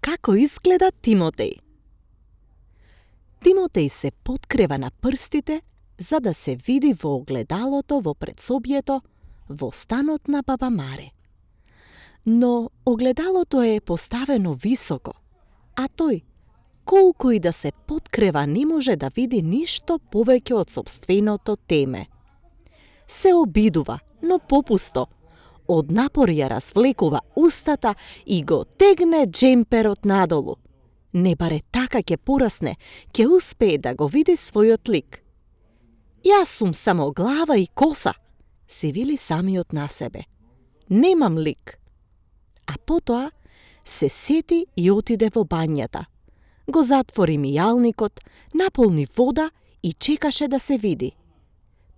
Како изгледа Тимотеј? Тимотеј се подкрева на прстите за да се види во огледалото во предсобието во станот на баба Маре. Но огледалото е поставено високо, а тој, колку и да се подкрева, не може да види ништо повеќе од сопственото теме. Се обидува, но попусто. Од напор ја развлекува устата и го тегне джемперот надолу. Не баре така ќе порасне, ќе успее да го види својот лик. Јас сум само глава и коса, се вели самиот на себе. Немам лик. А потоа се сети и отиде во бањата. Го затвори мијалникот, наполни вода и чекаше да се види.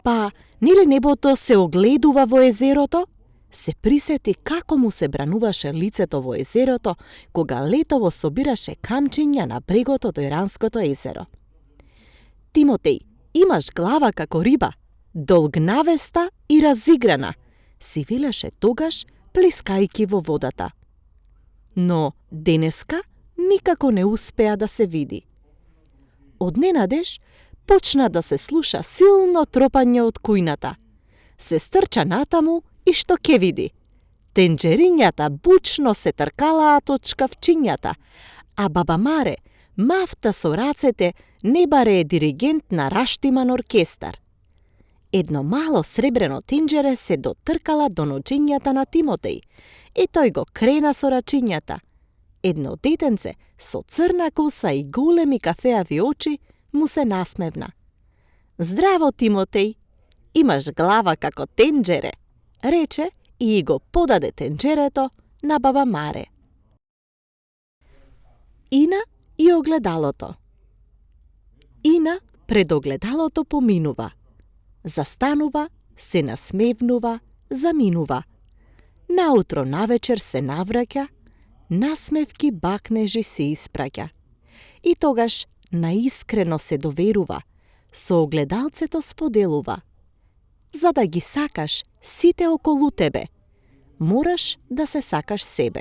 Па, нели небото се огледува во езерото? Се присети како му се брануваше лицето во езерото, кога летово собираше камчиња на брегот од Иранското езеро. Тимотеј, имаш глава како риба, долгнавеста и разиграна, си велеше тогаш, плескајки во водата. Но денеска никако не успеа да се види. Одненадеж почна да се слуша силно тропање од кујната. Се стрча натаму и што ке види? Тенџерињата бучно се тркалаат од шкафчињата, а баба Маре мафта со рацете не баре е диригент на раштиман оркестар. Едно мало сребрено тинџере се дотркала до ноџињата на Тимотеј и тој го крена со рачињата. Едно детенце со црна коса и големи кафеави очи му се насмевна. Здраво, Тимотеј, имаш глава како тенџере, рече и го подаде тенџерето на баба Маре. Ина и огледалото. Ина пред огледалото поминува. Застанува, се насмевнува, заминува. Наутро навечер се навраќа, насмевки бакнежи се испраќа. И тогаш наискрено се доверува, со огледалцето споделува. За да ги сакаш сите околу тебе, мораш да се сакаш себе.